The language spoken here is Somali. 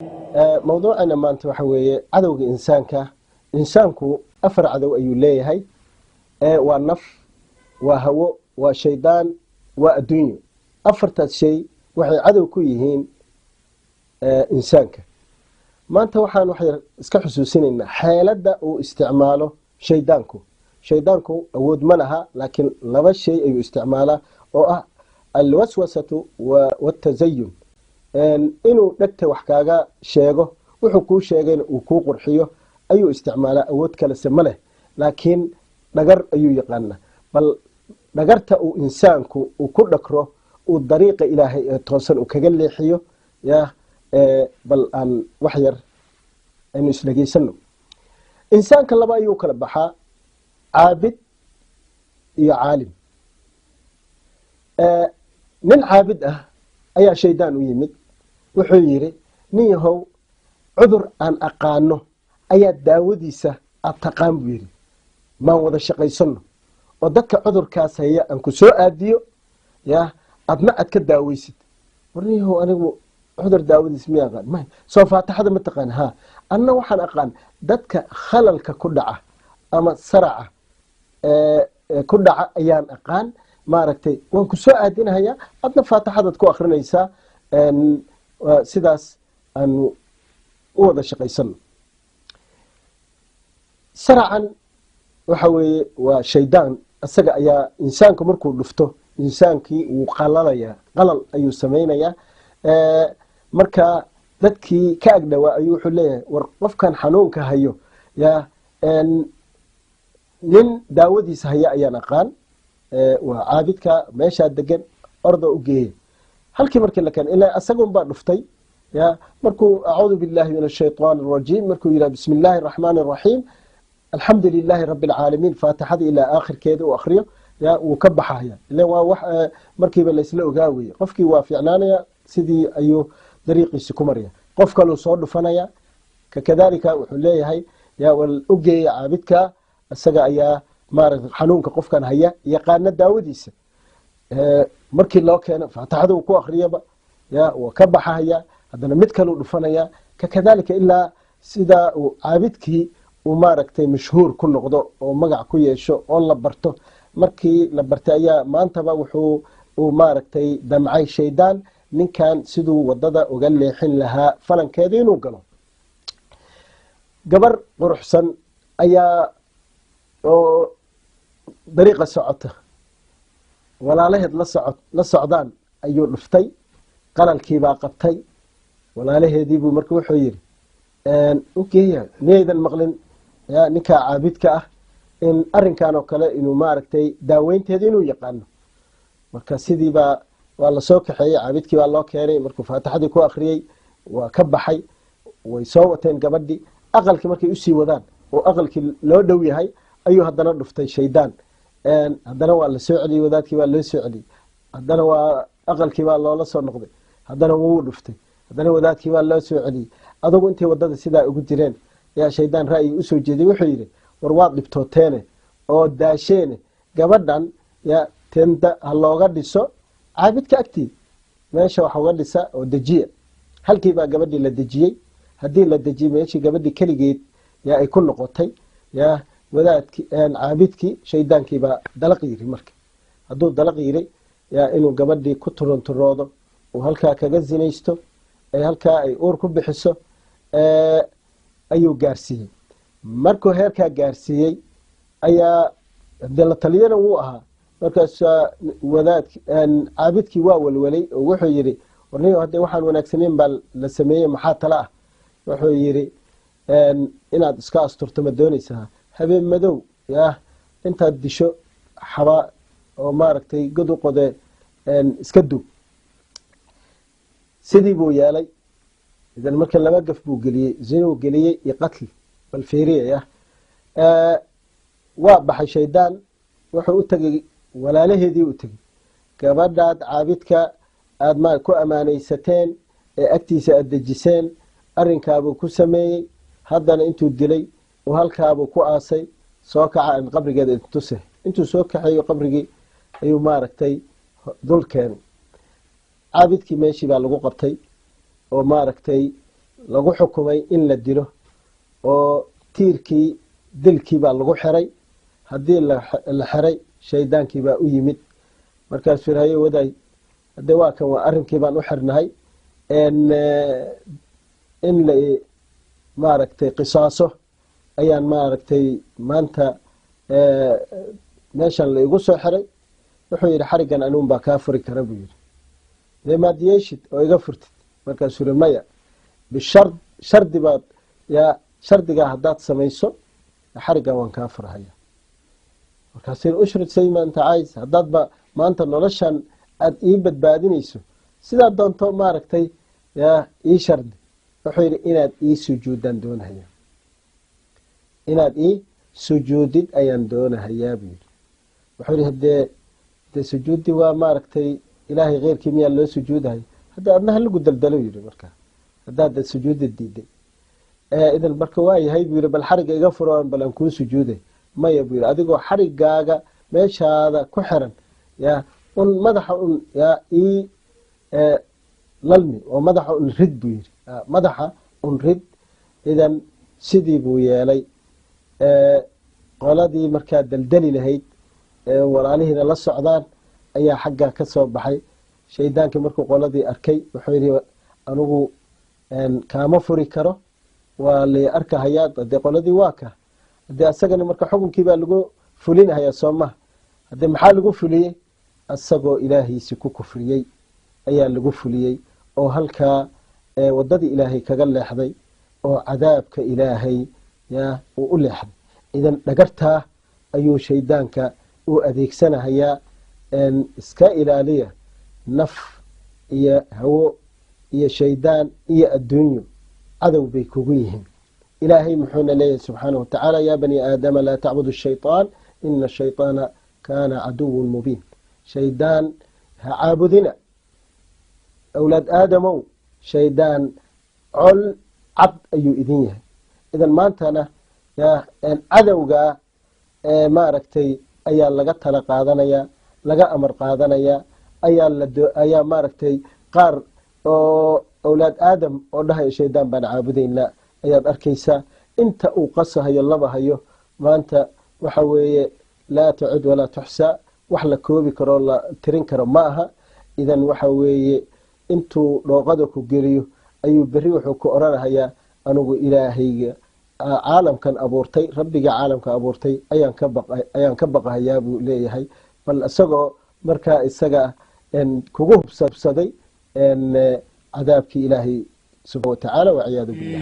Mawduucana maanta waxa weeye cadowga insaanka. Insaanku 4 cadow ayuu leeyahay. Waa naf, waa hawo, waa shaydaan, waa adduunyo. 4taas shay waxay cadow ku yihiin insaanka. Maanta waxaan waxay iska xusuusinaynaa xeeladda uu isticmaalo shaydaanku. Shaydaanku awood ma laha, laakiin 2 shay ayuu isticmaalaa oo ah alwaswasatu watazayun. Inuu dhegta wax kaaga sheego, wuxuu kuu sheegayna uu kuu qurxiyo ayuu isticmaalaa. Awood kalese ma leh, laakiin dhagar ayuu yaqaanaa. Bal dhagarta uu insaanku uu ku dhakro, uu dariiqa Ilaahay ee toosan uu kaga leexiyo, yaa bal aan wax yar aynu isdhegaysano. Insaanka 2 ayuu kala baxaa, caabid iyo caalim. Nin caabid ah ayaa shaydaan u yimid, wuxuu yiri nin yahow, cudur aan aqaano ayaa daawadiisa aad taqaan buu yiri, maan wada shaqaysano oo dadka cudurkaas haya aan ku soo aadiyo, yaa adna aad ka daaweysid. War nin yahow, anigu cudur daawadiis miya aqaan? May soo faataxada ma taqaan? Ha, anna waxaan aqaan dadka khalalka ku dhaca ama saraca ku dhaca ayaan aqaan, maaragtay waan ku soo aadinahayaa, adna faataxadaad ku akhrinaysaa, sidaas aanu u wada shaqaysano. Saracan waxa weeye waa shaydaan, isaga ayaa insaanku markuu dhufto insaankii wuu qalalayaa, qalal ayuu samaynayaa. Marka dadkii ka agdhawaa ayuu wuxuu leeyahay, war qofkan xanuunka hayo, yaa nin daawadiisa haya ayaan aqaan, waa caabidka meeshaa degan, orda u geeya. Halkii markii la keenay, ilaa isagun baa dhuftay, yaa markuu acuudu billahi min ashaytaan arajiim markuu yidhaha bismi illaahi araxmaani araxiim alxamdu lilaahi rabbi alcaalamiin, faatixada ilaa aakhirkeeda uu akhriyo, yaa wuu ka baxaya. Ilaa waa wax markiiba laysla ogaa weye, qofkii waa fiicnaanaya, sidii ayuu dariiqiisi ku maraya. Qof kaluu soo dhufanaya, kakadaalika wuxuu leeyahay, yaa wal u geeya caabidka, isaga ayaa maaragtay xanuunka qofkan haya yaqaana daawadiisa. Markii loo keeno faatixada uu ku akhriyaba, yaa wuu ka baxaya, haddana mid kaluu dhufanaya, kakadaalika ilaa sidaa uu caabidkii uu maaragtay mashhuur ku noqdo oo magac ku yeesho oo la barto. Markii la bartay ayaa maantaba wuxuu uu maaragtay damcay shaydaan ninkan siduu wadada uga leexin lahaa falankeeda inuu galo. Gabar quruxsan ayaa oo dariiqa socota, walaalaheed la socdaan ayuu dhuftay, qalalkiibaa qabtay. Walaalaheediibuu marka wuxuu yidhi, ugeeya, miyaydan maqlin yaa ninkaa caabidka ah in arrinkan oo kale inuu maaragtay daaweynteeda inuu yaqaano? Marka sidiibaa waa lasoo kaxeeyey, caabidkii baa loo keenay. Markuu faatixadii ku akhriyey waa ka baxay. Way soo wateen gabadhii aqalkii. Markay usii wadaan oo aqalkii loo dhow yahay ayuu haddana dhuftay shaydaan. Haddana waa lasoo celiyey, wadaadkii baa loo soo celiyey. Haddana waa aqalkii baa loola soo noqday, haddana wuu dhuftay, haddana wadaadkii baa loo soo celiyey. Adugu intay wadada sidaa ugu jireen ayaa shaydaan ra'yi usoo jeeday. Wuxuu yidhi, war waad dhibtooteene oo daasheene, gabadhan yaa tenda ha looga dhiso caabidka agtii, meesha wax uga dhisa oo dejiya. Halkii baa gabadhii la dejiyey. Haddii la dejiyey meeshii gabadhii keligeed yaa ay ku noqotay, yaa wadaadkii caabidkii shaydaankii baa dalaq yiri. Marka hadduu dalaq yiri, yaa inuu gabadhii ku turunturoodo, uu halkaa kaga zinaysto, ay halkaa ay uur ku bixiso ayuu gaarsiiyey. Markuu heerkaa gaarsiiyey ayaa dee la taliyana wuu ahaa. Markaasaa wadaadki caabidkii waa walwalay oo wuxuu yidhi, warniyo haddee waxaan wanaagsaneyn baa la sameeyey, maxaa tala ah? Wuxuu yidhi, inaad iska asturto ma doonaysaa? Habeen madow yaa intaad disho xaba oo maaragtay god u qode, iska duug. Sidii buu yeelay. Idan marka 2 gaf buu geliyey, zinuu geliyey iyo qatli. Bal fiiriyaya, waa baxay shaydaan, wuxuu u tegey walaalaheedii u tegey. Gabadhaad caabidka aad ma ku ammaanaysateen ee agtiisa aad dejiseen arrinkaabuu ku sameeyey, haddana intuu dilay uu halkaabuu ku aasay, soo kaca aan qabrigeeda intuse. Intuu soo kaxeeyo qabrigii ayuu maaragtay dul keenay. Caabidkii meeshii baa lagu qabtay oo maaragtay lagu xukumay in la dilo oo tiirkii dilkii baa lagu xiray. Haddii la xiray, shaydaankii baa u yimid. Markaasuu yiri, "Haye wadaay, hadde waa kan, waa arrinkii baan u xirnahay in la maaragtay qisaaso ayaan maaragtay maanta meeshan la igu soo xiray." Wuxuu yidhi, "Xariggan anuun baa kaa furi kara," buu yidhi. "Dee maad yeeshid oo iga furtid?" Markaasuu yiri, "Maya, bishard, shardi baad yaa, shardigaa haddaad samayso xariggan waan kaa furhaya." Markaasuu yiri, "Ushrud sayma anta caayis, haddaadba maanta noloshan aada ii badbaadinayso, sidaa doonto maaragtay yaa ii shardi." Wuxuu yidhi, "Inaad ii sujuuddaan doonahaya, inaad ii sujuudid ayaan doonahayaa," buu yidhi. Wuxuu yidhi, "Hadee dee sujuuddi waa maaragtay Ilaahay keyrkii miyaa loo sujuudahay? Hadda adna halagu daldalo," yidhi, "marka haddaad sujuudda diiday idan marka waa yahay," buu yidhi, "bal xarigga iga furo, bal aan kuu sujuuday." "Maya," buu yidhi, "adigoo xarigaaga meeshaada ku xiran yaa un madaxa un yaa ii lalmi oo madaxa un rid," buu yidhi, "madaxa un rid." Idan sidii buu yeelay. Qoladii markaa daldali lahayd, walaalihiina la socdaan, ayaa xaggaa ka soo baxay. Shaydaankii markuu qoladii arkay wuxuu yidhi, "Anigu kaama furi karo, waa lay arkahayaa, hadee qoladii waa ka hadee asagana marka xukunkii baa lagu fulinahayaa, soo maha? Hadee maxaa lagu fuliyey? Asagoo Ilaahiisi ku kufriyey ayaa lagu fuliyey, oo halkaa wadadii Ilaahay kaga leexday oo cadaabka Ilaahay yaa uu u leexday. Idan dhagartaa ayuu shaydaanka u adeegsanahayaa. Iska ilaaliya naf iyo hawo iyo shaydaan iyo adduunyo, cadow bay kugu yihiin. Ilaahay muxuuna leeyahay subxaanahu watacaala? "Yaa bani aadama, laa tacbudu shayطaan, ina shayطaana kaana caduwan mubiin." Shaydaan ha caabudina, awlaad Aadamow, shaydaan col cad ayuu idin yahay. Idan maantana cadowgaa maaragtay ayaa laga tala qaadanaya, laga amar qaadanaya, ayaa maaragtay qaar oo awlaad Aadam oo dhahaya shaydaan baan caabudaynaa ayaad arkaysaa. Inta uu qasahayo laba hayo maanta waxa weeye laa tacud walaa tuxsaa, wax la koobi karoo la tirin karo ma aha. Idan waxa weeye intuu dhooqada ku geliyo ayuu beri wuxuu ku oranahayaa, "Anigu Ilaahayga caalamkan abuurtay, Rabbiga caalamka abuurtay ayaan ka baqahayaa," buu leeyahay. Bal isagoo markaa isaga kugu hubsaday cadaabkii Ilaahay subxana watacaala, waciyaadu billah.